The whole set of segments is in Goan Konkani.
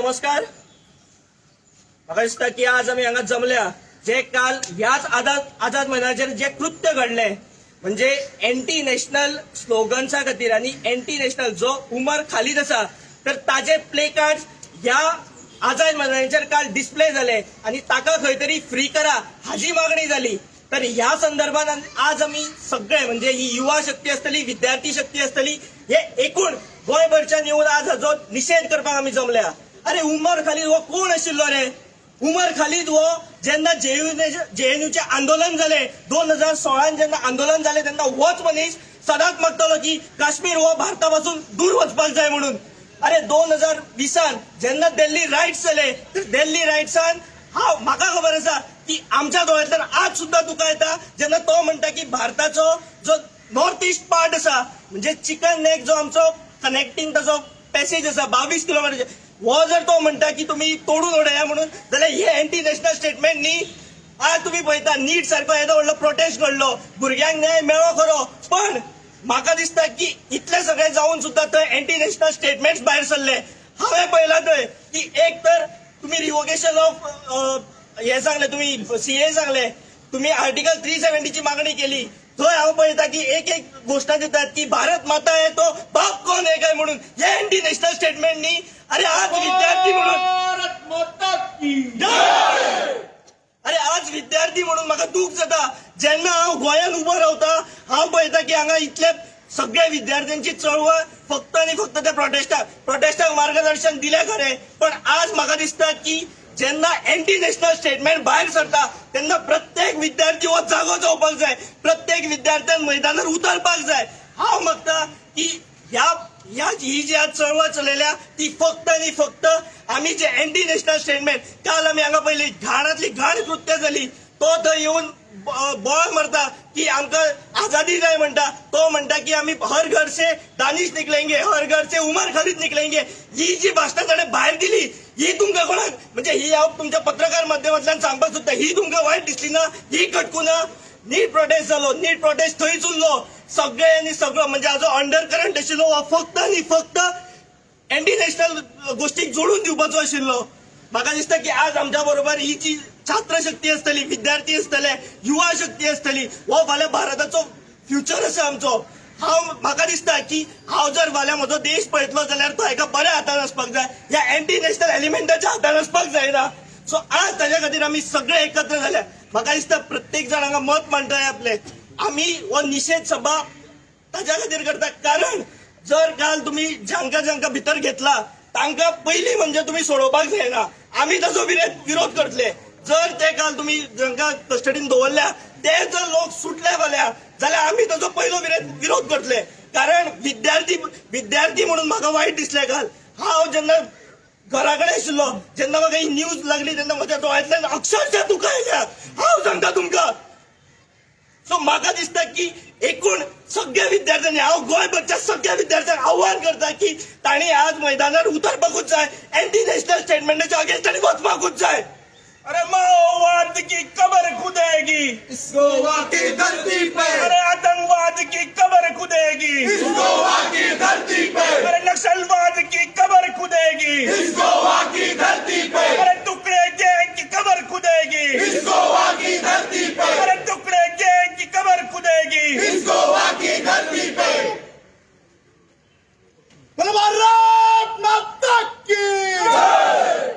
नमस्कार. म्हाका दिसता की आज आमी हांगा जमल्या जे काल ह्याच आझाद आझाद मैदानाचेर जे कृत्य घडलें, म्हणजे एंटी नॅशनल स्लोगन्सा खातीर आनी एंटी नॅशनल जो उमर खालीद आसा तर ताजे प्ले कार्ड्स ह्या आझाद मैदानाचेर काल डिस्प्ले जाले आनी ताका खंय तरी फ्री करा हाजी मागणी जाली. तर ह्या संदर्भात आज आमी सगळे, म्हणजे ही युवा शक्ती आसतली, विद्यार्थी शक्ती आसतली, हे एकूण गोंयभरच्यान येवन आज हाजो निशेध करपाक आमी जमल्या. अरे, उमर खालीद हो कोण आशिल्लो रे? उमर खालीद हो जेन्ना जेएनयूचें आंदोलन जालें, 2016 जेन्ना आंदोलन जालें, तेन्ना होच मनीस सदांच मागतालो की काश्मीर हो भारता पासून दूर वचपाक जाय म्हणून. अरे, 2020 जेन्ना दिल्ली रायट्स जाले तर दिल्ली रायट्सान हांव म्हाका खबर आसा की आमच्या दोळ्यांतल्यान आज सुद्दां दुकां येता जेन्ना तो म्हणटा की भारताचो जो नॉर्थ इस्ट पार्ट आसा, म्हणजे चिकन नेक जो आमचो कनेक्टिंग ताजो पॅसेज आसा 22 किलोमिटर, हो जर तो म्हणटा की तुमी तोडून उडया म्हणून, जाल्यार हे एंटी नॅशनल स्टेटमेंट न्ही? आज तुमी पळयता, नीट सारको येदो व्हडलो प्रोटेस्ट घडलो, भुरग्यांक न्याय मेळ्ळो खरो, पण म्हाका दिसता की इतले सगळे जावन सुद्दां थंय एंटी नॅशनल स्टेटमेंट्स भायर सरले. हांवें पळयलां थंय की एक तर तुमी रिवोकेशन ऑफ हे सांगले, तुमी सीएए सांगले, तुमी आर्टिकल 370ची मागणी केली. थंय हांव पळयता की एक एक घोशणा दितात की भारत माता है तो बाप कौन है काय म्हणून. हे एंटी नॅशनल स्टेटमेंट न्ही? अरे, आज विद्यार्थी म्हणून भारत माता की अरे, आज विद्यार्थी म्हणून म्हाका दूख जाता जेन्ना हांव गोंयांत उबो रावता. हांव पळयता की हांगा इतले सगळे विद्यार्थ्यांची चळवळ फक्त आनी फक्त त्या प्रोटेस्टाक मार्गदर्शन दिलें खरें, पण आज म्हाका दिसता की जेन्ना एंटी नॅशनल स्टेटमेंट भायर सरता तेन्ना प्रत्येक विद्यार्थी हो जागो जावपाक जाय, प्रत्येक विद्यार्थ्यान मैदानार उतरपाक जाय. हांव मागता की ह्या ह्या ही जी आज चळवळ चलयल्या ती फक्त आनी फक्त आमी जे एंटी नॅशनल स्टेटमेंट काल आमी हांगा पळयली, घाणातली घाण कृत्य जाली. तो थंय येवन बोवाळ मारता की आमकां आझादी जाय म्हणटा. तो म्हणटा की आमी हर घर से दानिश निकलेंगे, हर घर से उमर खालीद निकलेंगे. ही जी भाशणां ताणें भायर दिली, ही तुमकां कोणाक, म्हणजे ही हांव तुमच्या पत्रकार माध्यमांतल्यान सांगपाक सोदता, ही तुमकां वायट दिसली ना? ही खटकू ना? नीट प्रोटेस्ट जालो, नीट प्रोटेस्ट थंयच उरलो. सगळे आनी सगळो म्हणजे हाजो अंडर करंट आशिल्लो हो फक्त आनी फक्त एंटी नॅशनल गोष्टीक जोडून दिवपाचो आशिल्लो. म्हाका दिसता की आज आमच्या बरोबर ही जी छात्र शक्ती आसतली, विद्यार्थी आसतले, युवा शक्ती आसतली, हो फाल्यां भारताचो फ्युचर आसा आमचो. हांव म्हाका दिसता की हांव जर फाल्यां म्हजो देश पळयतलो जाल्यार तो एका बऱ्या हातान आसपाक जाय, ह्या एंटी नॅशनल एलिमेंटाच्या हातान आसपाक जायना. सो आज ताज्या खातीर आमी सगळे एकत्र जाल्या. म्हाका दिसता प्रत्येक जाण हांगा मत मांडटले आपले. आमी हो निशेध सभा ताज्या खातीर करता, कारण जर काल तुमी जांकां जांकां भितर घेतला तांकां पयलीं म्हणजे तुमी सोडोवपाक जायना. आमी ताचो विरोध करतले. जर ते काल तुमी जांकां कस्टडीन दवरल्या ते जर लोक सुटले फाल्यां जाल्यार आमी ताचो पयलो विरोध करतले, कारण विद्यार्थी विद्यार्थी म्हणून म्हाका वायट दिसलें. काल हांव जेन्ना घरा कडेन आशिल्लो, जेन्ना म्हाका ही न्यूज लागली, तेन्ना म्हज्या दोळ्यांतल्यान अक्षरशः दुकां येयल्या, हांव सांगता तुमकां. सो म्हाका दिसता की एकूण सगळ्या विद्यार्थ्यांनी, हांव गोंयभरच्या सगळ्या विद्यार्थ्यांक आव्हान करता की तांणी आज मैदानार उतरपाकूच जाय, एंटी नॅशनल स्टेटमेंटाच्या अगेन्स्ट तांणी वचपाकूच जाय. अरे, माओवाद की कबर खुदेगी इस गोवा की धरती पे. अरे, आतंकवाद की कबर खुदेगी इस गोवा की धरती पे. अरे, नक्सलवाद की कबर खुदेगी इस गोवा की धरती पे. अरे, टुकड़े गैंग की कबर खुदेगी इस गोवा की धरती पे. अरे, टुकड़े गैंग की कबर खुदेगी इस गोवा की धरती पे. बोलो भारत माता की!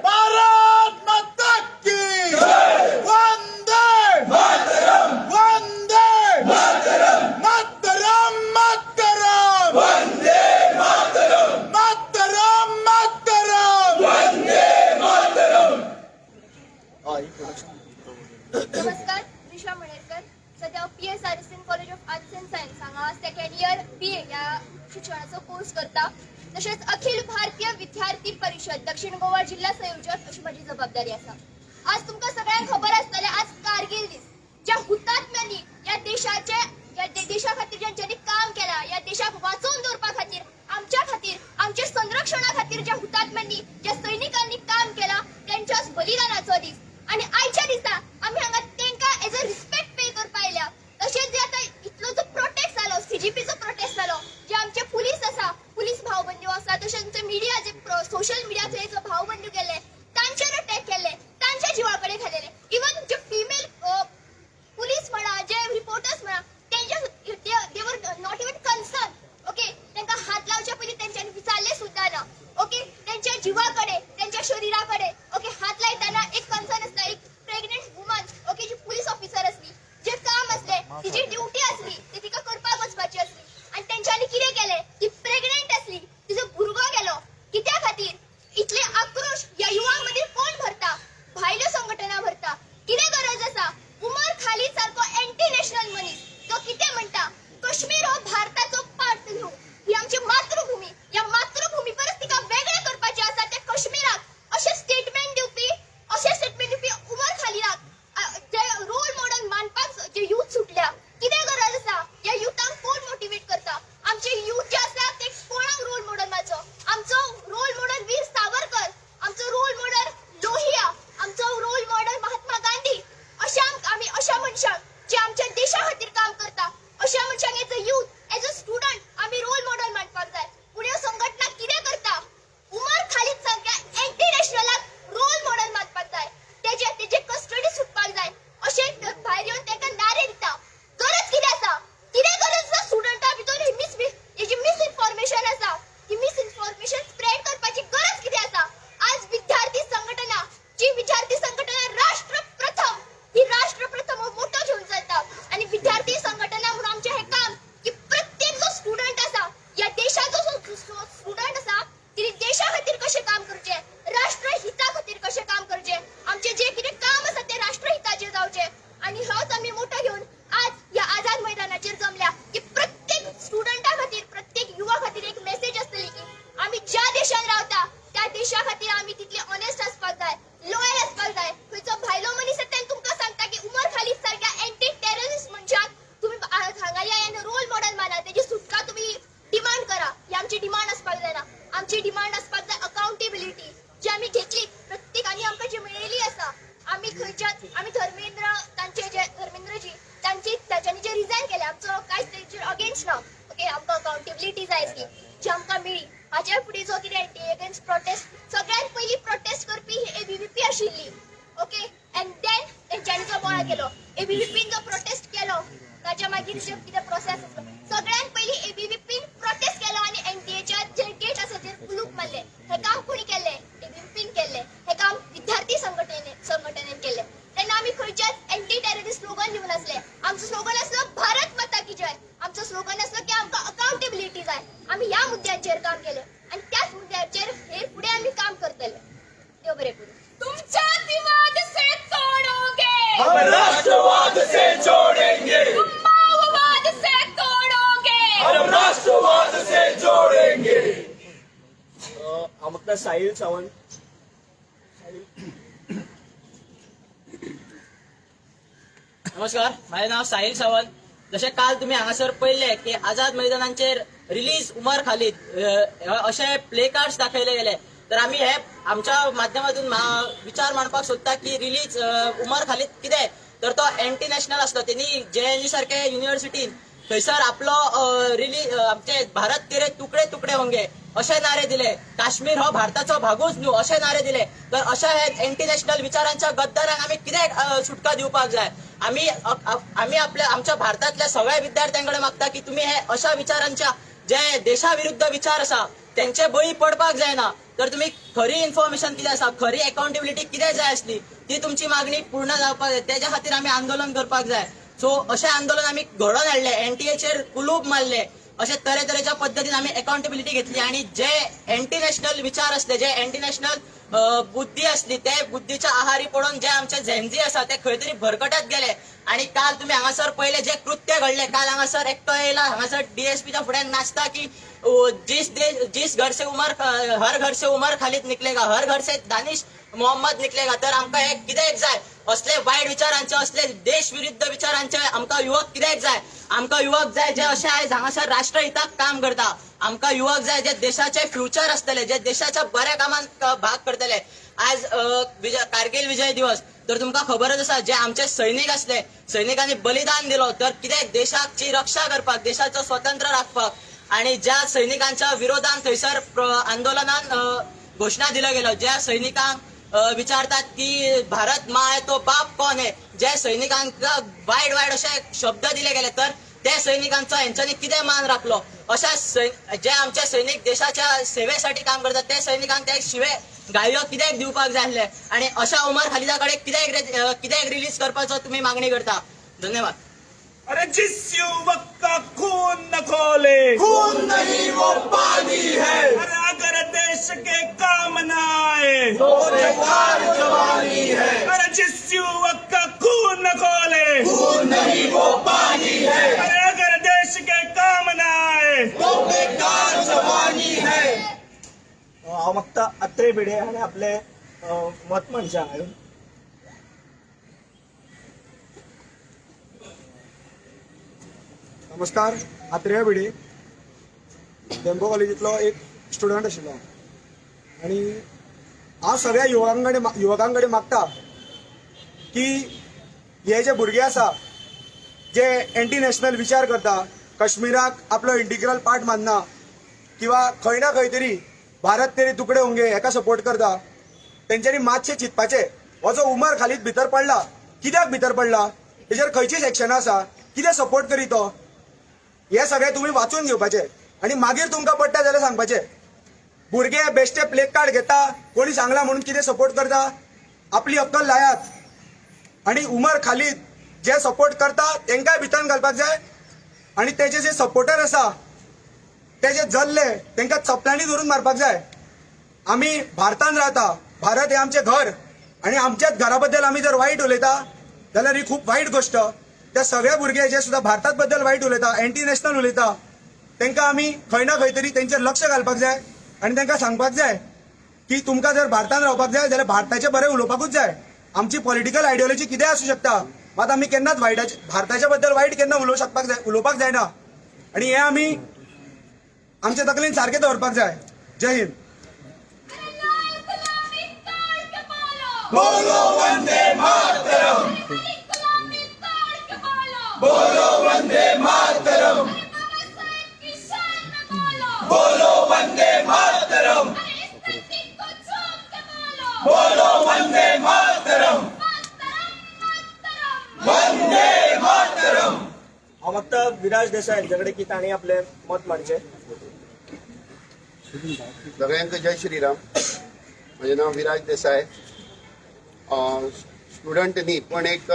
भारत माता की! वंदे मातरम! वंदे मातरम! मातरम मातरम! वंदे मातरम! मातरम मातरम! वंदे मातरम! नमस्कार, त्रिशा मणेरकर. सध्या हांव PSRSN college of arts and science हांगा सेकंड इयर बीए ह्या शिक्षणाचो कोर्स करता. तशेंच अखिल भारतीय विद्यार्थी परिशद दक्षिण गोवा जिल्हा संयोजक अशी म्हजी जबाबदारी आसा. आज तुमकां सगळ्यांक खबर आसतलें, आज कारगिल दीस. ज्या हुतात्म्यांनी ह्या देशाचे ह्या देशा खातीर ज्यांच्यानी काम केलां, ह्या देशाक वाचोवन दवरपा खातीर, आमच्या खातीर, आमच्या संरक्षणा खातीर ज्या हुतात्म्यांनी, ज्या सैनिकांनी काम केलां, त्यांच्याच बलिदानाचो दीस. आणि आयच्या दिसा आमी हांगा तांकां एज अ रिस्पेक्ट पे करपा आयल्या. तशेंच जे आतां इतलो जो प्रोटेस्ट जालो, सीजीपीचो प्रोटेस्ट जालो, जे आमचे पुलीस आसा, पुलीस भावबंदू आसा, तशेंच आमचे मिडिया, जे सोशल मिडियाचे जो भावबंदू केल्ले. खंयच्याच आमी धर्मेंद्र तांचे जे धर्मेंद्रजी तांची ताच्यांनी जे रिजायन केलें, आमचो कांयच तेंचेर अगेन्स्ट ना. ओके, आमकां अकाउंटेबिलिटी जाय आसली जी आमकां मेळ्ळी. हाच्या फुडें जो कितें एनटीए अगेन्स्ट प्रोटेस्ट, सगळ्यात पयलीं प्रोटेस्ट करपी ही एबीवीपी आशिल्ली. ओके, अँड then तेंच्यांनी जो बोवाळ केलो, एबीवीपीन जो प्रोटेस्ट केलो, ताच्या मागीर जे कितें प्रोसेस आसलो, सगळ्यात पयलीं एबीवीपीन प्रोटेस्ट केलो आनी एनटीएच्या जे गेट आसा तेजेर कुलूप मारलें. हें काम कोणी केल्लें? एबीवीपीन केल्लें. हें काम विद्यार्थी संघटनेन केल्लें. तेन्ना आमी खंयच्याच एंटी टेररिस्ट स्लोगन दिवन आसले. आमचो स्लोगन आसलो भारत माता की जय. आमचो स्लोगन आसलो की आमकां अकाउंटेबिलिटी जाय. आमी ह्या मुद्द्यांचेर काम केलें आनी त्याच मुद्द्याचेर हे फुडें आमी काम करतले. देव बरें करूं. तुम जातिवाद से तोड़ोगे, हम राष्ट्रवाद से जोड़ेंगे. तुम माओवाद से तोड़ोगे, हम राष्ट्रवाद से जोड़ेंगे. हांव मागता साहिल सावंत. नमस्कार, माझे नाव साहिल सावंत. जशें काल तुमी हांगासर पळयल्लें की आझाद मैदानाचेर रिलीज उमर खालीद अशे प्ले कार्ड्स दाखयले गेले, तर आमी हे आमच्या माध्यमातून विचार मांडपाक सोदता की रिलीज उमर खालीद कितें, तर तो एंटी नॅशनल आसलो. तेणी जेएनयू सारखे युनिव्हर्सिटीन थंयसर आपलो रिलीज, आमचे भारत तेरे तुकडे तुकडे होंगे अशे नारे दिले, काश्मीर हो भारताचो भागूच न्हू अशे नारे दिले. तर अशा हे एंटी नॅशनल विचारांच्या गद्दारांक आमी कित्याक सुटका दिवपाक जाय? आमी आपल्या आमच्या भारतातल्या सगळ्या विद्यार्थ्यांकडे मागता की तुम्ही हे अशा विचारांच्या, जे देशा विरुद्ध विचार आसा, तेंचे बळी पडपाक जायना. तर तुम्ही खरी इन्फॉर्मेशन कितें आसा, खरी अकाउंटेबिलिटी कितें जाय आसली, ती तुमची मागणी पूर्ण जावपाक जाय. तेज्या खातीर आमी आंदोलन करपाक जाय. सो अशें आंदोलन आमी घडोवन हाडलें, एनटीएचेर कुलूप मारले, अशे तरेतरेच्या पद्दतीन आमी अकाउंटेबिलिटी घेतली आणि जे एंटी नॅशनल विचार असले, जे एंटी नॅशनल बुद्धी असली, ते बुद्धीच्या आहारी पडून जे आमचे झेंझी आसा ते खंय तरी भरकटत गेले. आणि काल तुम्ही हांगासर पळयले जे कृत्य घडले. काल हांगासर एकटो येयला, हांगासर डीएसपीच्या फुड्यान नाचता की ओ, जिस देश जिस घर से उमर, हर घर से उमर खालीद निकलेगा, हर घर से दानिश मोहम्मद निकलेगा. तर आमकां हे कित्याक जाय? असले वायट विचारांचे, असले देश विरुद्ध विचारांचे आमकां युवक कित्याक जाय? आमकां युवक जाय जे अशे आयज हांगासर राष्ट्रहिताक काम करता. आमकां युवक जाय जे देशाचे फ्युचर आसतले, जे देशाच्या बऱ्या कामात भाग करतले. आज कारगिल विजय दिवस, तर तुमकां खबरच आसा जे आमचे सैनिक आसले, सैनिकांनी बलिदान दिलो तर कित्याक? देशाची रक्षा करपाक, देशाचो स्वतंत्र राखपाक. आणि ज्या सैनिकांच्या विरोधान थंयसर आंदोलनान घोशणा दिलो गेलो, ज्या सैनिकांक विचारतात की भारत माँ है तो बाप कोण है, ज्या सैनिकांक वायट वायट अशे शब्द दिले गेले, तर त्या सैनिकांचो हेंच्यांनी कितें मान राखलो? अशा जे आमचे सैनिक देशाच्या सेवेसाठी काम करतात, ते सैनिकांक ते शिवे गाळयो कित्याक दिवपाक जाय आसले? आणि अशा उमर खालिदा कडेन कित्याक रिलीज करपाचो तुमी मागणी करता? धन्यवाद. अरे जिस युवक का खून न खोले, खून नहीं वो पानी है. अरे अगर देश के काम न आए, तो बेकार जवानी है. अरे जिस युवक का खून न खोले, खून नहीं वो पानी है. अरे अगर देश के काम न आए, तो बेकार जवानी है. हांव मागता अत्रे भिडे आनी आपले मत मांडचें हांगा येवन. नमस्कार, आत्रेय भिडे, धेंपो कॉलेजींतलो एक स्टुडंट आशिल्लो आनी हांव सगळ्या युवकां कडेन मागता की हे जे भुरगे आसा जे एंटी नॅशनल विचार करता, काश्मीराक आपलो इंटिग्रल पार्ट मानना किंवा खंय ना खंय तरी भारत तेरे तुकडे होंगे हेका सपोर्ट करता, तेंच्यांनी मातशें चिंतपाचें, हो जो उमर खालीद भितर पडला, कित्याक भितर पडला, तेजेर खंयची सेक्शनां आसा, कितें सपोर्ट करी तो, हे सगळें तुमी वाचून घेवपाचें आनी मागीर तुमकां पडटा जाल्यार सांगपाचें. भुरगे बेश्टे प्ले कार्ड घेता, कोणी सांगला म्हणून कितें सपोर्ट करता. आपली अक्कल लायात आनी उमर खालीद जे सपोर्ट करता तेंकांय भितर घालपाक जाय आनी तेजे जे सपोर्टर आसा, ते जे जल्ले, तेंकां चपलांनी धरून मारपाक जाय. आमी भारतान रावता, भारत हें आमचें घर आनी आमच्याच घरा बद्दल आमी जर वायट उलयता जाल्यार ही खूब वायट गोश्ट. त्या सगळे भुरगे जे सुद्दां भारतात बद्दल वायट उलयता, एंटी नॅशनल उलयता, तांकां आमी खंय ना खंय तरी तेंचेर लक्ष घालपाक जाय आनी तांकां सांगपाक जाय की तुमकां जर भारतान रावपाक जाय जाल्यार भारताचें बरें उलोवपाकूच जाय. आमची पॉलिटिकल आयडियोलॉजी कितेंय आसूं शकता, मात आमी केन्नाच वायटाचे, भारताच्या बद्दल वायट केन्ना उलोवपाक जायना आनी हें आमी आमच्या तकलेन सारकें दवरपाक जाय. जय हिंद. अरे लाल गुलाबी काट के पालो. बोलो वंदे मातरम. वंदे मातरम। अरे बाबा साहेब की शान में बोलो। बोलो वंदे मातरम। अरे इस धरती को चूम के बोलो। बोलो वंदे मातरम। मातरम, मातरम। वंदे मातरम। हांव मागता विराज देसाय हांचे कडेन की तांणी आपलें मत मांडचें. सगळ्यांक जय श्रीराम. म्हजें नांव विराज देसाय. स्टुडंट न्ही, पण एक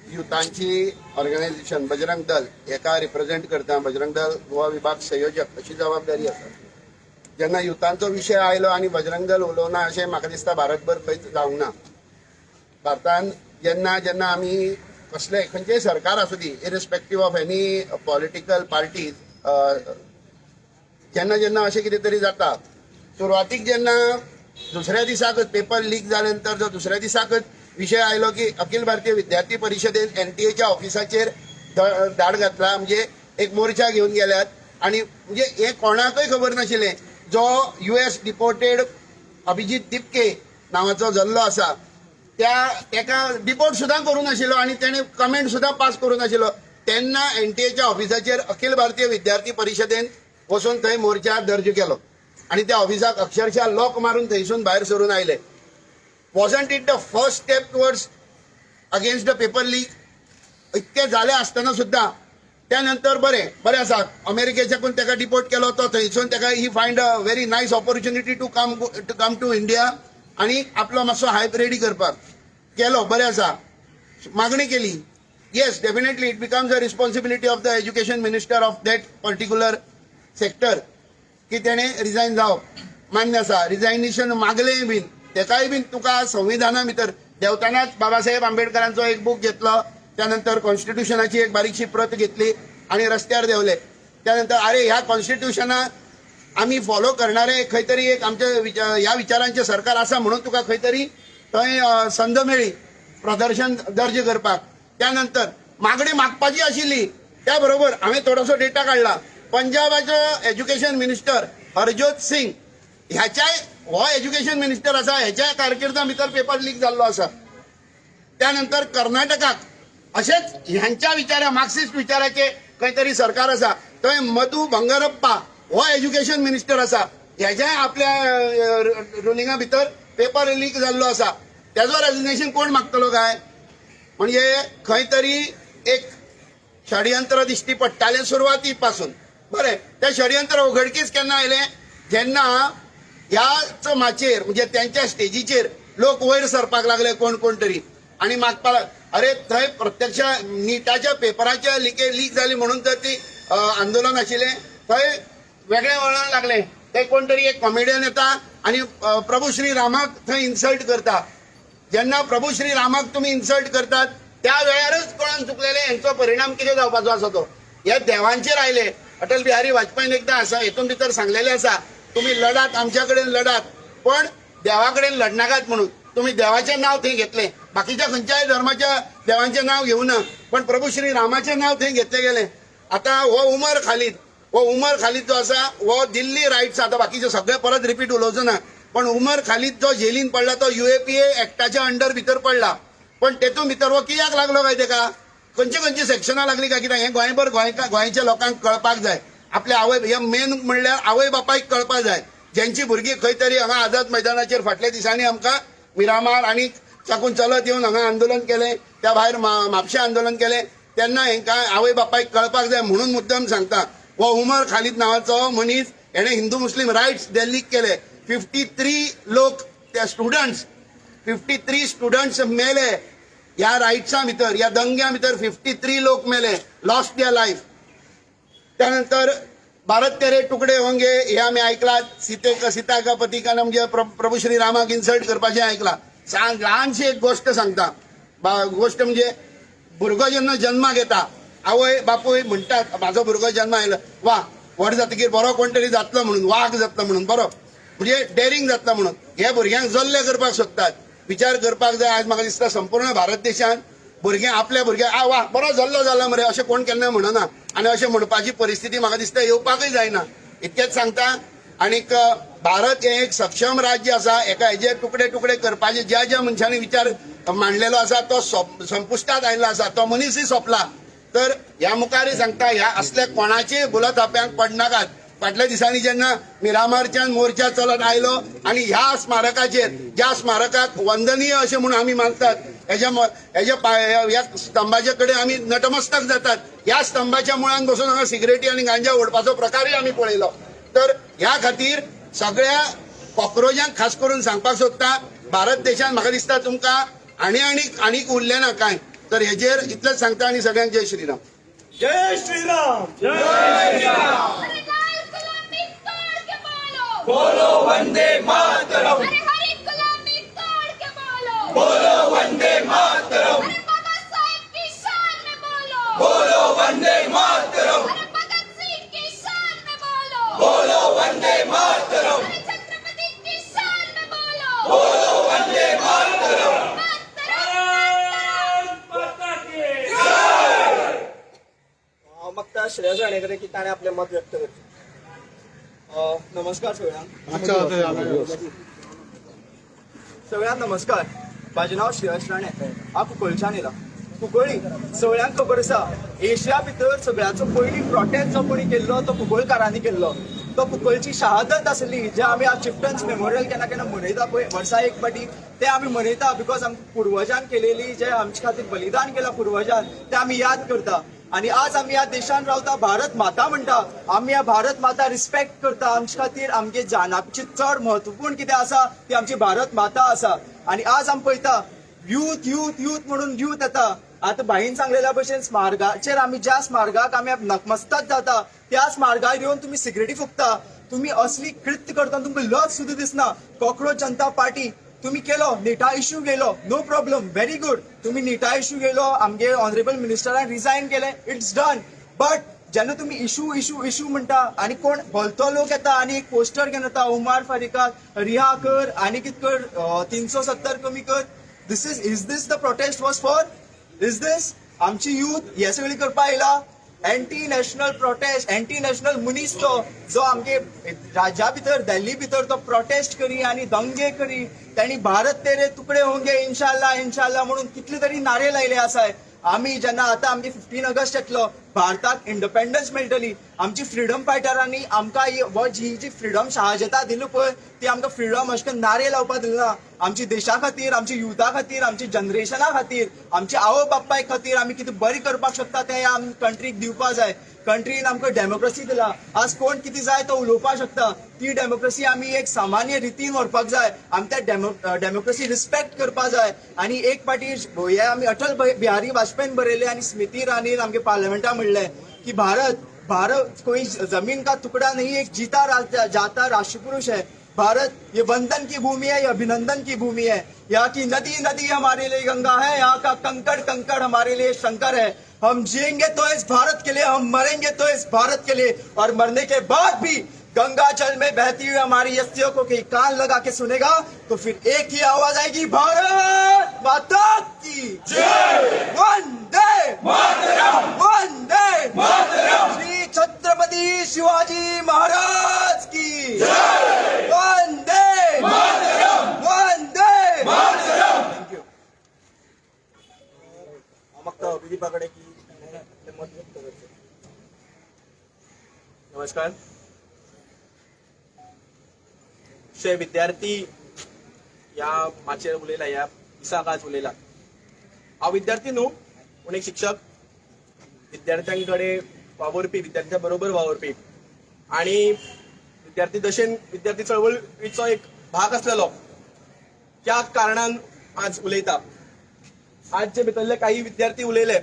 युथांची ऑर्गनायझेशन बजरंग दल हेका रिप्रेझेंट करता. बजरंग दल गोवा विभाग संयोजक अशी जबाबदारी आसा. जेन्ना युथांचो विशय आयलो आनी बजरंग दल उलोवना अशें म्हाका दिसता भारतभर खंयच जावंक ना. भारतान जेन्ना जेन्ना आमी कसलें खंयचेंय सरकार आसूं दी, irrespective of any political parties, जेन्ना जेन्ना अशें कितें तरी जाता, सुरवातीक जेन्ना दुसऱ्या दिसाकच पेपर लीक जाले नंतर जो दुसऱ्या दिसाकच विशय आयलो की अखिल भारतीय विद्यार्थी परिशदेन एनटीएच्या ऑफिसाचेर धाड घातला, म्हणजे एक मोर्चा घेवन गेल्यात आणि म्हणजे हे कोणाकय खबर नाशिल्लें. जो युएस डिपोर्टेड अभिजीत दिपके नांवाचो जल्लो आसा, त्या तेका डिपोर्ट सुद्दां करूं नाशिल्लो आनी तेणें कमेंट सुद्दां पास करूं नाशिल्लो, तेन्ना एनटीएच्या ऑफिसाचेर अखिल भारतीय विद्यार्थी परिशदेन वचून थंय मोर्चा दर्ज केलो आनी त्या ऑफिसाक अक्षरशः लॉक मारून थंयसून भायर सरून आयले. Wasn't it the first step towards against the paper leak? इतकें जालें आसतना सुद्दां त्या नंतर बरें बरें आसा, अमेरिकेच्याकून ताका डिपोर्ट केलो, तो थंयसून ताका he find a very nice opportunity to come to India आनी आपलो मातसो हायप रेडी करपाक केलो. बरें आसा, मागणी केली. Yes, definitely it becomes a responsibility of the education minister of that particular sector की तेणें रिजायन जावप. मान्य आसा, रिजायनेशन मागलें बीन तेकाय बीन तुका संविधाना भितर देंवतनाच बाबासाहेब आंबेडकरांचो एक बूक घेतलो, त्यानंतर कॉन्स्टिट्युशनाची एक बारीकशी प्रत घेतली आणि रस्त्यार देंवले. त्यानंतर अरे ह्या कॉन्स्टिट्युशनाक आमी फॉलो करणारे खंय तरी एक आमच्या ह्या विचारांचे सरकार आसा म्हणून तुका खंय तरी थंय संद मेळ्ळी प्रदर्शन दर्ज करपाक. त्यानंतर मागणी मागपाची आशिल्ली. त्या बरोबर हांवें थोडोसो डेटा काडला. पंजाबाचो एज्युकेशन मिनिस्टर हरजोत सिंग ह्याच्याय, हो एज्युकेशन मिनिस्टर आसा, ह्याच्याय कारकिर्दा भितर पेपर लीक जाल्लो आसा. त्यानंतर कर्नाटकाक अशेंच ह्यांच्या विचारा मार्क्सिस्ट विचाराचे खंय तरी सरकार आसा, थंय मधू बंगारप्पा हो एज्युकेशन मिनिस्टर आसा, ह्याच्याय आपल्या रुलिंगा भितर पेपर लीक जाल्लो आसा. तेजो रेजिग्नेशन कोण मागतलो काय? म्हणजे खंय तरी एक षडयंत्र दिश्टी पडटालें सुरवाती पासून. बरें, तें षडयंत्र उघडकीस केन्ना आयलें? जेन्ना ह्याच माचयेर, म्हणजे त्यांच्या स्टेजीचेर लोक वयर सरपाक लागले कोण कोण तरी आनी मागपाक. अरे थंय प्रत्यक्ष निटाच्या पेपराच्या लीक जाली म्हणून तर ती आंदोलन आशिल्लें. थंय वेगळें वळण लागलें. ते कोण तरी एक कॉमेडियन येता आनी प्रभू श्री रामाक थंय इन्सल्ट करता. जेन्ना प्रभू श्री रामाक तुमी इन्सल्ट करतात, त्या वेळारच कोणाक चुकलेले हेंचो परिणाम कितें जावपाचो आसा तो हे देवांचेर आयले. अटल बिहारी वाजपेयीन एकदां आसा हेतून भितर सांगलेलें आसा, तुमी लढात, आमच्या कडेन लढात, पण देवा कडेन लढनाकात म्हणून. तुमी देवाचें नांव थंय घेतलें, बाकीच्या खंयच्याय धर्माच्या देवांचें नांव घेवना, पण प्रभू श्री रामाचें नांव थंय घेतलें गेलें. आतां हो उमर खालीद, हो उमर खालीद जो आसा हो दिल्ली रायट्स, आतां बाकीचे सगळे परत रिपीट उलोवचो ना, पण उमर खालीद जो जेलीन पडला तो युएपीए एक्टाच्या अंडर भितर पडला. पण तेतून भितर हो कित्याक लागलो काय? तेका खंयची खंयची सेक्शनां लागली काय कित्याक, हें गोंयभर गोंयच्या लोकांक कळपाक जाय. आपल्या आवय, हे मेन म्हणल्यार आवय बापायक कळपाक जाय, ज्यांची भुरगीं खंय तरी हांगा आझाद मैदानाचेर फाटल्या दिसांनी आमकां मिरामार आनी साकून चलत येवन हांगा आंदोलन केलें, त्या भायर म्हापशें आंदोलन केलें, तेन्ना हेंकां आवय बापायक कळपाक जाय म्हणून मुद्दम सांगता. हो उमर खालीद नांवाचो मनीस, हेणें हिंदू मुस्लीम रायट्स दिल्लीक केले. 53 लोक, त्या स्टुडंट्स, 53 स्टुडंट्स मेले ह्या रायट्सा भितर. ह्या दंग्या भितर 53 लोक मेले, लॉस्ट their life. त्यानंतर "भारत तेरे तुकडे होंगे" हे आमी ऐकला. सीते सीता का पती का म्हणजे प्रभू श्री रामाक इन्सल्ट करपाचें ऐकला. ल्हानशी एक गोश्ट सांगता. गोश्ट म्हणजे भुरगो जेन्ना जन्माक येता, आवय बापूय म्हणटात, म्हाजो भुरगो जन्मा आयलो, वा, व्हड जातकीर बरो कोण तरी जातलो म्हणून, वाग जातलो म्हणून, बरो म्हणजे डेरिंग जातलो म्हणून. हे भुरग्यांक जल्ले करपाक सोदतात. विचार करपाक जाय. आज म्हाका दिसता संपूर्ण भारत देशांत भुरगें आपल्या भुरग्याक "आ वा, बरो जल्लो जाला मरे" अशें कोण केन्ना म्हणना आनी अशें म्हणपाची परिस्थिती म्हाका दिसता येवपाकय जायना. इतकेंच सांगता. आनीक भारत हें एक सक्षम राज्य आसा. एका हेजे तुकडे तुकडे करपाचे ज्या ज्या मनशांनी विचार मांडलेलो आसा तो संपुश्टात आयिल्लो आसा. तो मनीसय सोंपला. तर ह्या मुखारय सांगता, ह्या असल्या कोणाचेय गुलथाप्यांक पडनाकात. फाटल्या दिसांनी जेन्ना मिरामारच्यान मोर्चा चलत आयलो आनी ह्या स्मारकाचेर, ज्या स्मारकाक वंदनीय अशें म्हणून आमी मानतात, हेज्या ह्या स्तंभाच्या कडेन आमी नतमस्तक जातात, ह्या स्तंभाच्या मुळान बसून हांगा सिगरेटी आनी गांजा ओडपाचो प्रकारय आमी पळयलो. तर ह्या खातीर सगळ्या कॉक्रोजांक खास करून सांगपाक सोदता, भारत देशान म्हाका दिसता तुमकां आनी आनीक आनीक उरलें ना कांय. तर हेजेर इतलेंच सांगता आनी सगळ्यांक जय श्रीराम. जय श्रीराम. अरे लाल गुलामी तोड़ के बोलो, बोलो वंदे मातरम. अरे हरी गुलामी तोड़ के बोलो, बोलो वंदे मातरम. अरे बाबा साहेब की शान में बोलो, बोलो वंदे मातरम. अरे भगत सिंह की शान में बोलो, बोलो वंदे मातरम. अरे छत्रपति की शान में बोलो, बोलो वंदे मातरम. मातरम. हांव मागता श्रेयस राणेकडे की ताणें आपलें मत व्यक्त करचें. नमस्कार सगळ्यांक. सगळ्यांक नमस्कार. म्हाजें नांव श्रेयस राणे. हांव कुंकळच्यान येयला. कुंकळ्ळी सगळ्यांक खबर आसा, एशिया भितर सगळ्याचो पयलीं प्रोटेस्ट जो कोणी केल्लो तो कुंकळकारांनी केल्लो. तो कुंकळची शहादत आसली, जे आमी आज चिफ्टन्स मेमोरियल केन्ना केन्ना मनयता पळय वर्सा एक फावटी, ते आमी मनयता because आमच्या पुर्वजान केलेली, जे आमचे खातीर बलिदान केलां पुर्वजान, ते आमी याद करता. आणि आज आमी ह्या देशान रावता, भारत माता म्हणटा आमी. ह्या भारत माता रिस्पेक्ट करता. आमचे खातीर आमगे जानाची चड महत्वपूर्ण कितें आसा ती आमची भारत माता आसा. आणि आज आमी पळयता, यूथ यूथ यूथ म्हणून यूथ येता. आतां भाईन सांगलेल्या भशेन स्मारकाचेर आमी, ज्या स्मारकाक आमी नतमस्तक जाता त्या स्मारकार येवन तुमी सिगरेटी फुकता. तुमी असली कृत्य करता, तुमकां लज सुद्दां दिसना. कॉक्रोच जनता पार्टी, तुम्ही केलो निटा इश्यू गेलो, नो प्रॉब्लम, व्हेरी गुड. तुम्ही निटा इश्यू गेलो, आमगे ऑनरेबल मिनिस्टरान रिजायन केलें, it's done. But जेन्ना तुम्ही इशू इशू इशू म्हणटा आनी कोण भलतो लोक येता आनी एक पोस्टर घेवन येता, उमार फारीकाक रिहा कर आनी कित कर, 370 कमी कर, this is this the protest was for? Is this आमची युथ हे सगळी करपा येयला? Anti national protest, anti national मनीस तो, जो आमगे राज्या भितर, दिल्ली भितर तो प्रोटेस्ट करी आनी दंगे करी. त्यांनी "भारत तेरे तुकडे होंगे इन्शाल्लाह इन्शाल्लाह" म्हणून कितले तरी नारे लायले आसाय. आमी जेन्ना आतां आमगे 15 ऑगस्ट येतलो, भारताक इंडिपेंडन्स मेळटली. आमची फ्रिडम फायटरांनी आमकां ही हो जी जी फ्रिडम शहाजता दिली पळय, ती आमकां फ्रिडम अशें करून नारे लावपाक दिली ना. आमची देशा खातीर, आमची युथा खातीर, आमची जनरेशना खातीर, आमच्या आवय बापाय खातीर आमी कितें बरें करपाक शकता तें आम कंट्रीक दिवपा जाय. कंट्रीन आमकां डेमोक्रेसी दिला. आज कोण कितें जाय तो उलोवपाक शकता. ती डेमोक्रेसी आमी एक सामान्य रितीन व्हरपाक जाय. आमी त्या डेमोक्रेसी रिस्पेक्ट करपाक जाय. आनी एक फावटी हे आमी अटल बिहारी वाजपेयीन बरयले आनी स्मृती इराणीन आमगे पार्लमेंटा म्हणलें की भारत, भारत कोई जमीन का टुकड़ा नहीं, एक जीता जाता राष्ट्रपुरुष है. भारत ये वंदन की भूमि है, ये अभिनंदन की भूमि है. यहाँ की नदी नदी हमारे लिए गंगा है, यहाँ का कंकड़ कंकड़ हमारे लिए शंकर है. हम जिएंगे तो इस भारत के लिए, हम मरेंगे तो इस भारत के लिए और मरने के बाद भी गंगा जल में बहती हुई हमारी अस्थियों को कहीं कान लगा के सुनेगा तो फिर एक ही आवाज आएगी, भारत माता की जय. वंदे मातरम. वंदे मातरम. श्री छत्रपति शिवाजी महाराज की वंदे मातरम. वंदे मातरम. Thank you. हांव मागता अभिदीपा कडेन की ताणें आपलें मत व्यक्त करचें. नमस्कार. शे विद्यार्थी ह्या माचयेर उलयला, ह्या दिसाक आज उलयला. हांव विद्यार्थी न्हू पूण एक शिक्षक, विद्यार्थ्यां कडेन वावुरपी, विद्यार्थ्यां बरोबर वावुरपी आणि विद्यार्थी दशेन विद्यार्थी चळवळीचो एक भाग आसलेलो, त्या कारणान आज उलयता. आज जे भितरले काही विद्यार्थी उलयले,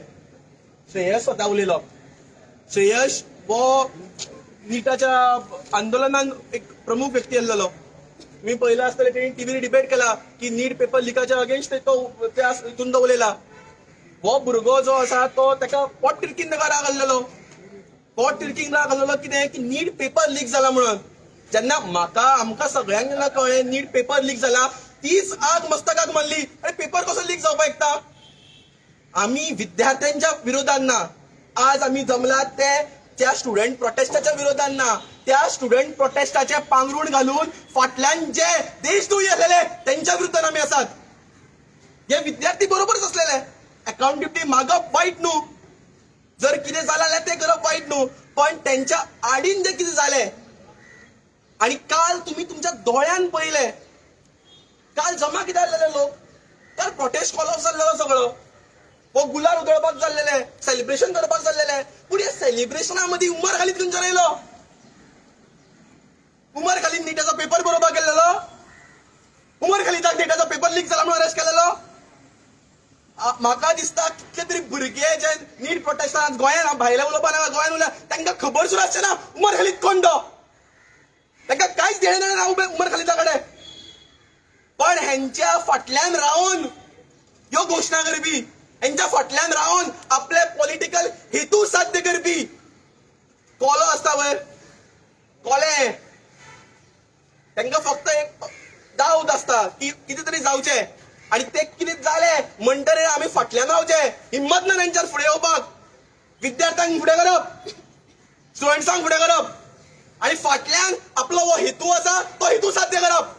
श्रेयस स्वता उलयलो. श्रेयश हो निटाच्या आंदोलनान एक प्रमुख व्यक्ती आसलेलो. मी पळयला आसतलें, तेणी टीव्हीर डिबेट केला की नीट पेपर लिकाच्या अगेन्स्ट तो त्या हितून तो उलयला. हो भुरगो जो आसा तो ताका पोट तिडकीन ताका राग आसलेलो, पोट तिडकीन राग आसलेलो. कितें की नीट पेपर लीक जाला म्हणून. जेन्ना म्हाका, आमकां सगळ्यांक जेन्ना कळ्ळें नीट पेपर लीक जाला, तीच आग मस्तकाक मारली. अरे, पेपर कसो लीक जावपाक शकता? आमी विद्यार्थ्यांच्या विरोधान ना. आज आमी जमलात ते त्या स्टुडंट प्रोटेस्टाच्या विरोधान ना. त्या स्टुडंट प्रोटेस्टाचे पांगरूण घालून फाटल्यान जे देशद्रोही आसलेले तेंच्या विरुद्धान आमी आसात. हे विद्यार्थी बरोबरच असलेले. अकाउंटेबिलिटी मागप वायट न्हू. जर कितें जालें जाल्यार तें करप वायट न्हू, पण तेंच्या आडीन जें कितें जालें आनी काल तुमी तुमच्या दोळ्यान पळयलें. काल जमा कित्याक जाल्ले लोक? काल प्रोटेस्ट कॉल ऑफ जाल्लेलो सगळो, हो गुलाल उधळपाक जाल्लेले, सेलिब्रेशन करपाक जाल्लेले. पूण ह्या सेलिब्रेशना मदीं उमर खालीद खंयच्यान आयलो? उमर खालीद निटाचो पेपर बरोवपाक गेल्लेलो? उमर खालिदाक निटाचो पेपर लीक जाला म्हणून अरेस्ट केलेलो? म्हाका दिसता कितले तरी भुरगे जे नीट प्रोटेस्टान गोंयान, भायले उलोवपा ना, गोंयान उरल्या, तांकां खबर सुद्दां आसचें ना उमर खालीद कोण तो. तांकां कांयच देणें देणें ना उमर खालिदा कडेन. पण हेंच्या फाटल्यान रावन ह्यो घोशणा करपी, हेंच्या फाटल्यान रावन आपले पॉलिटिकल हेतू साध्य करपी कोलो आसता वयर कोले, तांकां फक्त एक दावत आसता की कितें तरी जावचें आनी तें कितें जालें म्हणटरीर आमी फाटल्यान रावचें. हिम्मत ना तेंच्यान फुडें येवपाक. विद्यार्थ्यांक फुडें करप, स्टुडंट्सांक फुडें करप आनी फाटल्यान आपलो हो हेतू आसा तो हेतू साध्य करप.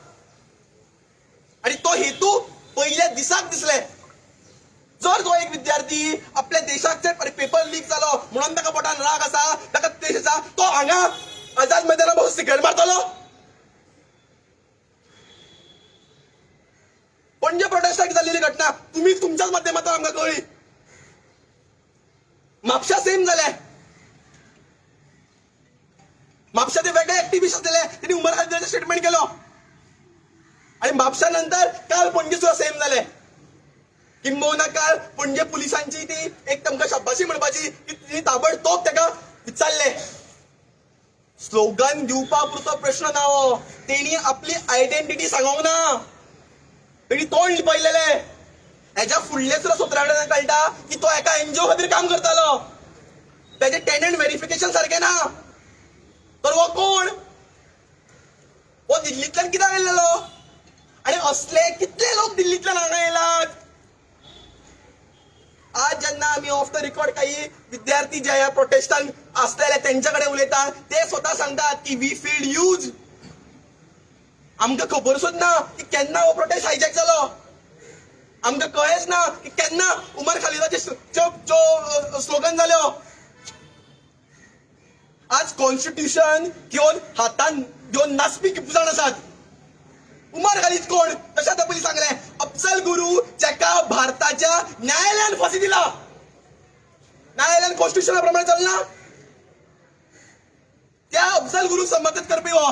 आनी तो हेतू पयल्या दिसाक दिसले. जर तो एक विद्यार्थी आपल्या देशाक पेपर लीक जालो म्हणून ताका पोटान राग आसा, ताका द्वेश आसा, तो हांगा आझाद मैदाना बसून सिगरेट मारतलो? पणजे प्रोटेस्टाक जाल्लेली घटना तुम्ही तुमच्याच माध्यमांतल्यान आमकां कळ्ळी. म्हापशा सेम जालें. म्हापशा ते वेगळे एक्टिविस्ट आसलेले, तेणी उमर खालिदाचें स्टेटमेंट केलो आनी म्हापशा नंतर काल पणजे सुद्दां सेम जालें. किंबहुना काल पणजे पुलिसांची ती एक तांकां शाबाशी म्हणपाची की ती ताबडतोब ताका विचारले. स्लोगन दिवपा पुरतो प्रश्न ना हो, तेणी आपली आयडेंटिटी सांगोंक ना, तेणी तोंड लिपयलेलें. हेच्या फुडले सुद्दां सुत्रां कडेन कळटा की तो एका एनजीओ खातीर काम करतालो, तेजें टेनंट व्हेरिफिकेशन सारकें ना. तर हो कोण? हो दिल्लींतल्यान कित्याक आयलेलो? आनी असले कितले लोक दिल्लींतल्यान हांगा येयलात? आज जेन्ना आमी ऑफ the record काही विद्यार्थी जे ह्या प्रोटेस्टान आसलेले तेंच्या कडेन उलयतात, ते स्वता सांगतात की we feel use. आमकां खबर सुद्दां ना की केन्ना हो प्रोटेस्ट हायजॅक जालो. आमकां कळ्ळेंच ना की केन्ना उमर खालिदाचे स्लोगन जाल्यो. आज कॉन्स्टिट्युशन घेवन हातान घेवन नाचपी कितले जाण आसात. उमर खालीद कोण? तशें आतां पयलीं सांगलें, अफजल गुरू जाका भारताच्या न्यायालयान फांसी दिला. न्यायालयान कॉन्स्टिट्युशना प्रमाणे चलना, त्या अफजल गुरू समर्थन करपी हो.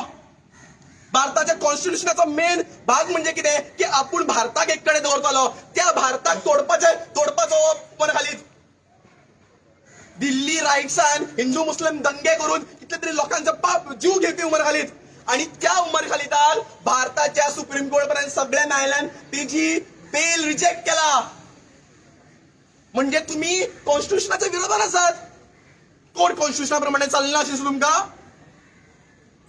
भारताच्या कॉन्स्टिट्युशनाचो मेन भाग म्हणजे कितें की आपूण भारताक एक कडेन दवरतलो, त्या भारताक तोडपाचो उमर खालीद. दिल्ली रायट्सान हिंदू मुस्लिम दंगे करून कितले तरी लोकांचो पाप जीव घेवपी उमर खालीद. आणि त्या उमर खालिदाक भारताच्या सुप्रीम कोर्ट पर्यंत सगळ्या न्यायालयान तेजी बेल रिजेक्ट केला. म्हणजे तुम्ही कॉन्स्टिट्युशनाच्या विरोधात आसात. कोर्ट कॉन्स्टिट्युशना प्रमाणे चलना अशें दिसता तुमकां?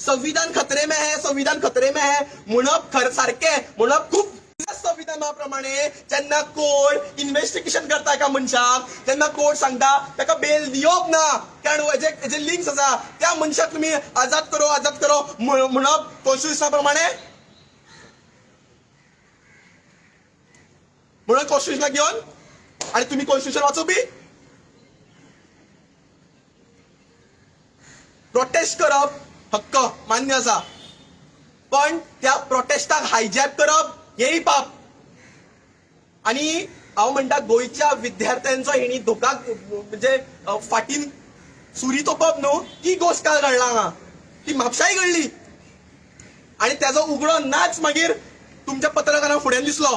संविधान खतरे में है, संविधान खतरे में है म्हणप खर सारकें म्हणप खूब. संविधाना प्रमाणे जेन्ना कोर्ट इन्व्हेस्टिगेशन करता एका मनशाक, तेन्ना कोर्ट सांगता ताका बेल दिवप ना, कारण हेजे लिंक्स आसा, त्या मनशाक तुमी आजाद करो, आजाद करो म्हणप कॉन्स्टिट्युशना प्रमाणे? म्हणून कॉन्स्टिट्युशनाक घेवन आनी तुमी कॉन्स्टिट्युशन वाचोवपी प्रोटेस्ट करप हक्क मान्य आसा, पण त्या प्रोटेस्टाक हायजॅक करप हेंय पाप. आनी हांव म्हणटा गोंयच्या विद्यार्थ्यांचो हेणी धोकाक म्हणजे फाटीन सुरी तोपप न्हू, ती गोश्ट काल घडला हांगा, ती म्हापशाय घडली आनी तेजो उगडो नाच मागीर तुमच्या पत्रकारां फुड्यान दिसलो.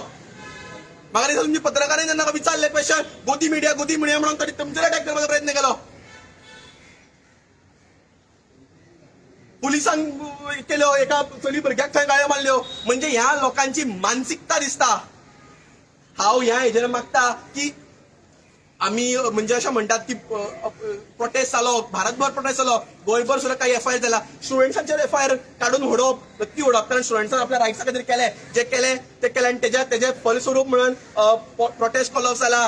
म्हाका दिसता तुमच्या पत्रकारांनी जेन्ना विचारलें क्वेश्चन, गोदी मिडिया गोदी मिडिया म्हणून तरी तुमचेर अटॅक करपाचो प्रयत्न केलो. पुलिसांक केल्यो, एका चली भुरग्याक थंय गाळयो मारल्यो. म्हणजे ह्या लोकांची मानसिकता दिसता. हांव ह्या हेजेर मागता की आमी म्हणजे अशें म्हणटात की प्रोटेस्ट जालो, भारतभर प्रोटेस्ट जालो, गोंयभर सुद्दां काही एफ I R जाला, स्टुडंट्सांचेर एफ I R काडून उडोवप, नक्की उडोवप, कारण स्टुडंट्सान आपल्या रायट्सा खातीर केलें, जे केलें ते केलें आनी तेजें फलस्वरूप म्हणून प्रोटेस्ट कॉल ऑफ जाला,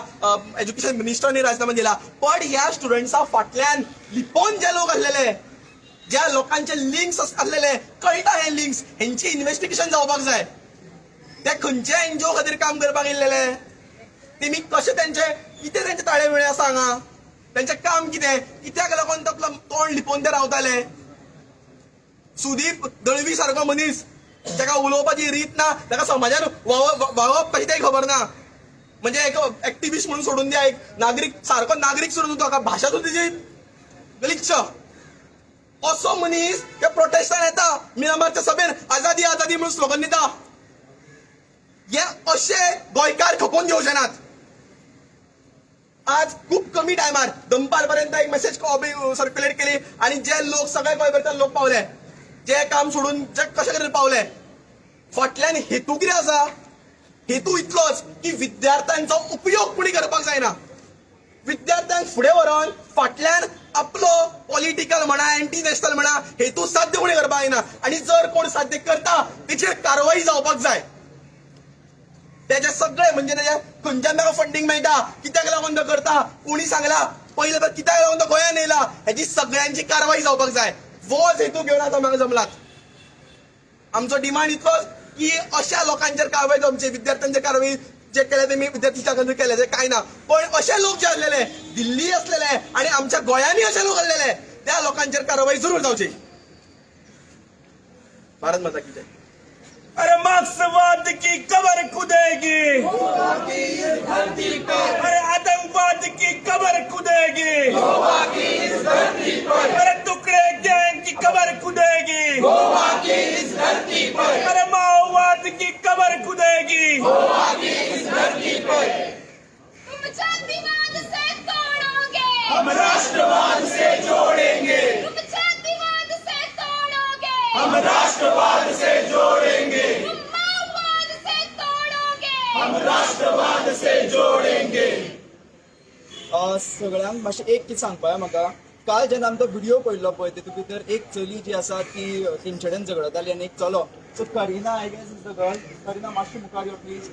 एज्युकेशन मिनिस्टरांनी राजीनामा दिला. पण ह्या स्टुडंट्सा फाटल्यान लिपोवन जे लोक आसलेले, ज्या लोकांचे लिंक्स आसलेले, कळटा हे लिंक्स, हेंची इन्व्हेस्टिगेशन जावपाक जाय. ते खंयच्या एनजीओ खातीर काम करपाक येयल्लेले, तेमी कशें तेंचे कितें तेंचे ताळे मेळे आसा हांगा, तेंचें काम कितें? कित्याक लागून तकलो तोंड लिपोवन ते रावताले? सुदीप दळवी सारको मनीस, ताका उलोवपाची रीत ना, ताका समाजान वावप कशें तें खबर ना. म्हणजे एक एक्टिविस्ट म्हणून सोडून द्या, एक नागरीक सारको नागरीक सोडून ताका भाशा सुद्दां तेजी गलिच्छ. असो मनीस त्या प्रोटेस्टान येता, मिरामारच्या सभेन आझादी आझादी म्हणून स्लोगन दिता. हे अशे गोंयकार खपोवन घेवचे नात. आज खूप कमी टायमार दनपार पर्यंत एक मेसेज सर्क्युलेट केली आणि जे लोक सगळे गोंयभरच्यान लोक पावले, जे काम सोडून जे कशे तरेन पावले. फाटल्यान हेतू कितें आसा? हेतू इतलोच की विद्यार्थ्यांचो उपयोग कोणी करपाक जायना. विद्यार्थ्यांक फुडें व्हरोन फाटल्यान आपलो पॉलिटिकल म्हणा, एंटी नॅशनल म्हणा, हेतू साध्य कोणी करपाक जायना. आणि जर कोण साध्य करता तेचेर कारवाई जावपाक जाय. त्याचे सगळे म्हणजे तेजे खंयच्यान ताका फंडींग मेळटा, कित्याक लागून तो करता, कोणी सांगला पयलें तर कित्याक लागून तो गोंयान येयला, हेची सगळ्यांची कारवाई जावपाक जाय. होच हेतू घेवन आतां हांगा जमलात. आमचो डिमांड इतलोच की अशा लोकांचेर कारवाई जावची. विद्यार्थ्यांचेर कारवाई जे केले ते मी विद्यार्थी केले ते काय ना, पण अशे लोक जे आसलेले दिल्ली असलेले आणि आमच्या गोंयांनी अशे लोक आसलेले, त्या लोकांचेर कारवाई जरूर जावची. भारत माता की जय. अरे मार्क्सवाद की कबर खुदेगी, अरे आतंकवाद की कबर खुदेगी, अरे टुकड़े गैंग की कबर खुदेगी, अरे माओवाद की कबर खुदेगी. तुम जातिवाद से तोड़ोगे, हम राष्ट्रवाद से जोड़ेंगे. तुम जातिवाद से तोड़ोगे, हम राष्ट्रवाद से जोड़ेंगे. तुम माओवाद से तोड़ोगे. हम राष्ट्रवाद से जोड़ेंगे. सगळ्यांक मातशें एक कितें सांगपा जाय म्हाका. काल जेन्ना आमी तो व्हिडिओ पळयल्लो पळय, तितून भितर एक चली जी आसा ती तेंचे कडेन झगडताली आनी एक चलो. So Kareena, I guess, is the girl. Kareena, मातशें मुखार यो प्लीज.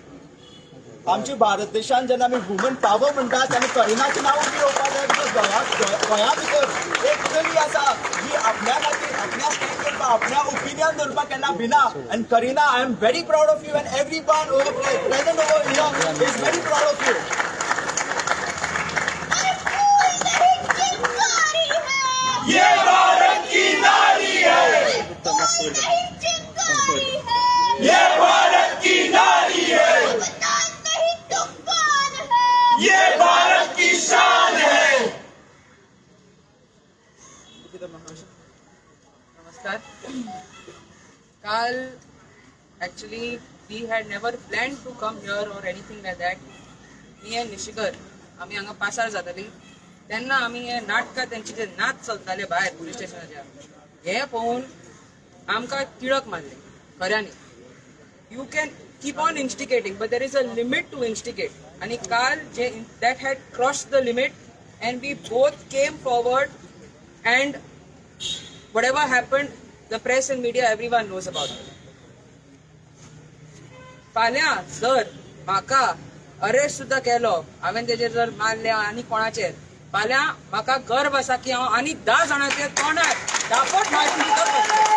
आमच्या भारत देशान जेन्ना आमी वुमन पावर म्हणटा तेन्ना करिनाचें नांव घेवपाक जाय, because गोंया भितर एक चली आसा जी आपल्या खातीर आपल्या स्टँड करपाक, आपल्या ओपिनियन दवरपाक केन्ना भिना. And Kareena, I am very proud of you and everyone over present over here is very proud of you. अरे फूल नहीं चिंगारी है, ये भारत की नारी है. अरे फूल नहीं चिंगारी है, ये भारत की नारी है. अवदान नहीं तूफान है. ये भारत की शान है. नमस्कार. काल actually we had never plan to come here or anything like that. Me and Nishikar आमी हांगा पासार जाताली तेन्ना आमी हे नाटकां तेंचे जे नाच चलताले भायर पुलीस स्टेशनाच्या, हे पळोवन आमकां तिडक मारली खऱ्यांनी. You can keep on instigating, but there is a limit to instigate. आणि काल जे that had cross the limit and we both came forward and whatever happened, the press and media, everyone knows about it. फाल्यां जर म्हाका अरेस्ट सुद्दां केलो, हांवें तेजेर जर मारले आनी कोणाचेर, फाल्यां म्हाका गर्व आसा की हांव आनी 10 जाणांचे तोंडार धापट मारून भितर बसतलें.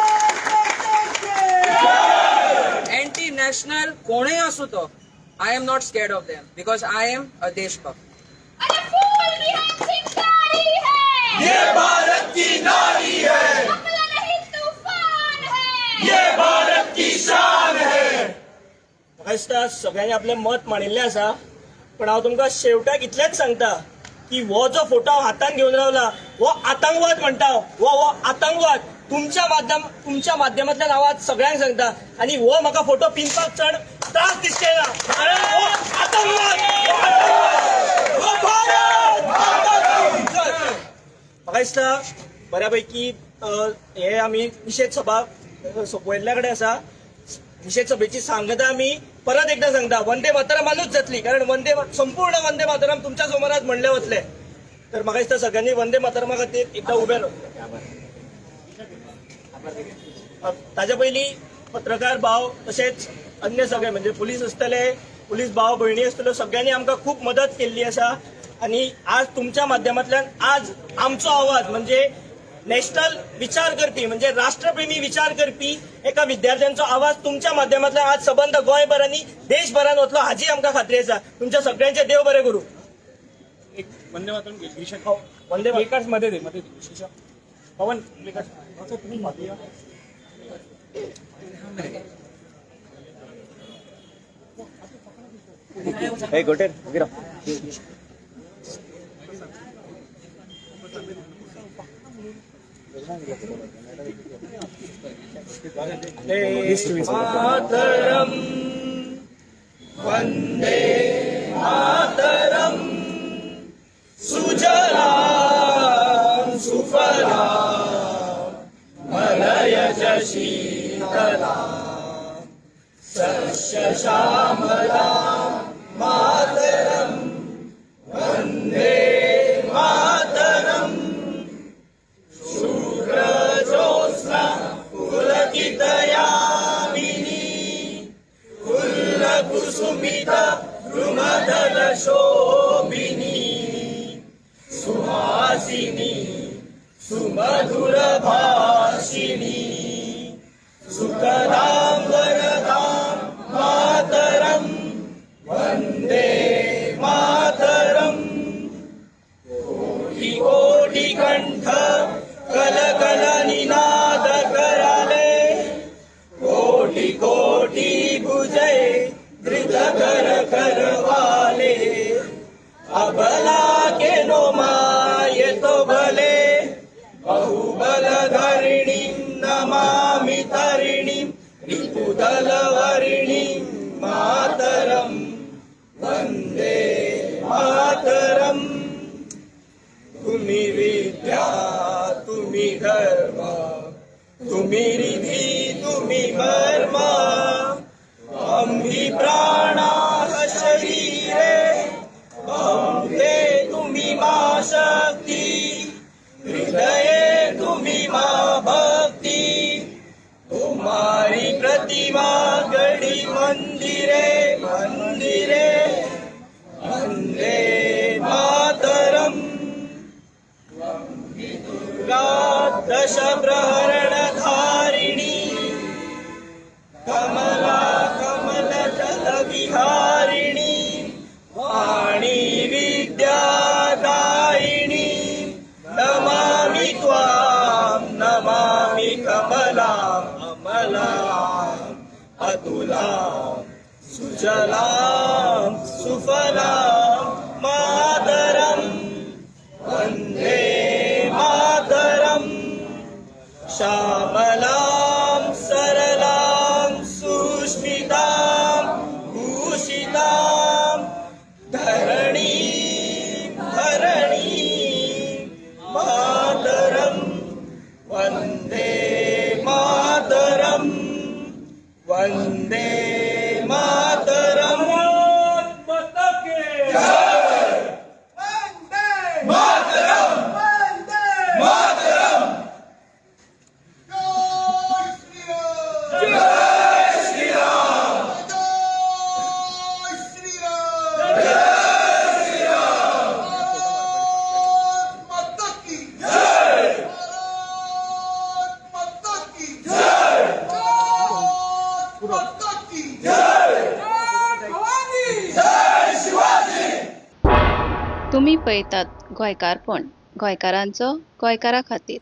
एंटी नॅशनल कोणूय आसूं तो, I am not scared of them because I am a देशभक्त. अरे फूल भी है चिंगारी है, ये भारत की नारी है. हमला नहीं तूफान है. ये भारत की शान है. म्हाका दिसता सगळ्यांनी आपलें मत मांडिल्लें आसा, पण हांव तुमकां शेवटाक इतलेंच सांगता की हो जो फोटो हांव हातान घेवन रावला हो आतंकवाद म्हणटा हांव. हो हो आतंकवाद तुमच्या माध्यमांतल्यान हांव आज सगळ्यांक सांगता आनी हो म्हाका फोटो पिनपाक चड त्रास दिसचे ना, कारण हो आतंकवाद, हो आतंकवाद. हो भारत माता की जय. म्हाका दिसता बऱ्यापैकी हे आमी निशेध सभा सोंपयल्ल्या कडेन आसा. निशेध सभेची सांगता आमी परत एकदा सांगता, वंदे मातरमानूच जातली, कारण वंदे संपूर्ण वंदे मातरम तुमच्या समोरात म्हणले वतले. तर म्हाका दिसता सगळ्यांनी वंदे मातरमा खातीर एकदा उबे राव. ताच्या पयलीं पत्रकार भाव तशेंच अन्य सगळे म्हणजे पुलीस आसतले, पुलीस भाव भयणी आसतल्यो, सगळ्यांनी आमकां खूब मदत केल्ली आसा. आनी आज तुमच्या माध्यमांतल्यान आज आमचो आवाज म्हणजे नॅशनल विचार करपी, म्हणजे राष्ट्रप्रेमी विचार करपी एका विद्यार्थ्यांचो आवाज तुमच्या माध्यमांतल्यान आज सबंद गोंयभर आनी देशभरान वतलो हाजी आमकां खात्री आसा. तुमच्या सगळ्यांचे देव बरें करूं. एक वंदे मातरम वंदे प्लेकार्ड्स मध्ये दे, मध्ये दे. पवन, प्लेकार्ड्स. तुम्ही मध्ये या. मातरम, वंदे मातरम, सुजलां सुफलां, मलयज शीतलां, सस्यश्यामलां मातरम, वंदे मातरम. शुभ्रज्योत्स्ना पुलकितयामिनी, फुल्लकुसुमित द्रुमदलशोभिनी, सुहासिनी सुमधुरभाषिणी, सुखदां वरदां मातरम, वंदे मातरम. कोटि कोटि कंठ कलकल निनाद कराले, कोटि कोटि भुजै धृत कर करवाले, अबला के नो माये तो भले, बहुबल धरणीं नमामि तरिणीं, रिपुदलवरिणीं मातरम, वंदे मातरम. तुम्ही विद्या, तुम्ही धर्म, तुम्ही रिधी, तुम्ही मर्म, आम्ही प्राणा शरीरे, अंते तुम्ही मा शक्ती, हृदये तुम्ही मा भक्ती, तुम्हारी प्रतिमा गडी मंदिरे मंदिरे, वंदे मातरम. दुर्गा दश प्रहरण धारिणी, कमला कमल जल विहारिणी, वाणी विद्यादायिनी, नमामि त्वां, नमामि कमलाम् अमलाम् अतुलां, सुजलां सुफलां मातरम्, वन्दे मातरम्. श्यामलां सरलां सुस्मितां भूषितां, धरणीं धरणीं मातरम्, वन्दे मातरम्, वन्दे मातरम्. वंदे मातरम, वंदे मातरम. जय श्रीराम, जय श्रीराम, जय श्रीराम, जय श्रीराम. भारत माता की जय, भारत माता की जय, भारत माता की जय, भवानी जय शिवाजी. तुमी पळयतात गोंयकारपण, गोंयकारांचो गोंयकारा खातीर.